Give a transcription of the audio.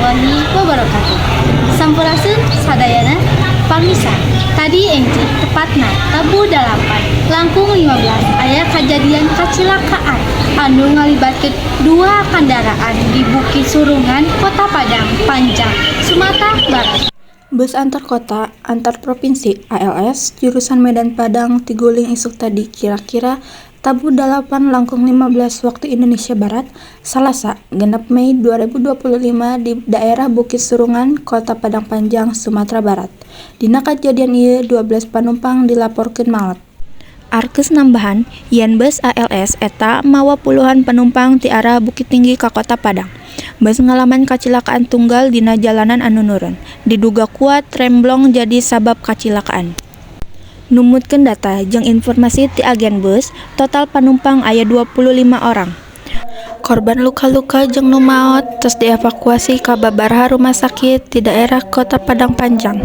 Warahmatullahi wabarakatuh. Sampurasun sadayana, parmisa. Tadi enjing tepatna tabuh 7.15 aya kejadian kacilakaan anu ngalibatkeun dua kendaraan di Bukit Surungan, Kota Padang Panjang, Sumatera Barat. Bus antar kota antar provinsi ALS jurusan Medan Padang tiguling isuk tadi kira-kira tabuh 7.15 Waktu Indonesia Barat, Salasa, 6 Mei 2025 di daerah Bukit Surungan, Kota Padang Panjang, Sumatera Barat. Dina kajadian ieu 12 panumpang dilaporkeun maot. Arkes nambahan yen bus ALS eta mawa puluhan penumpang ti arah Bukittinggi ka Kota Padang. Bus ngalaman kacilakaan tunggal dina jalanan anu nurun. Diduga kuat rem blong jadi sabab kacilakaan. Numutkeun data jeung informasi ti agen bus, total panumpang aya 25 orang. Korban luka-luka jeung nu maot tos dievakuasi ka babaraha rumah sakit di daerah Kota Padang Panjang.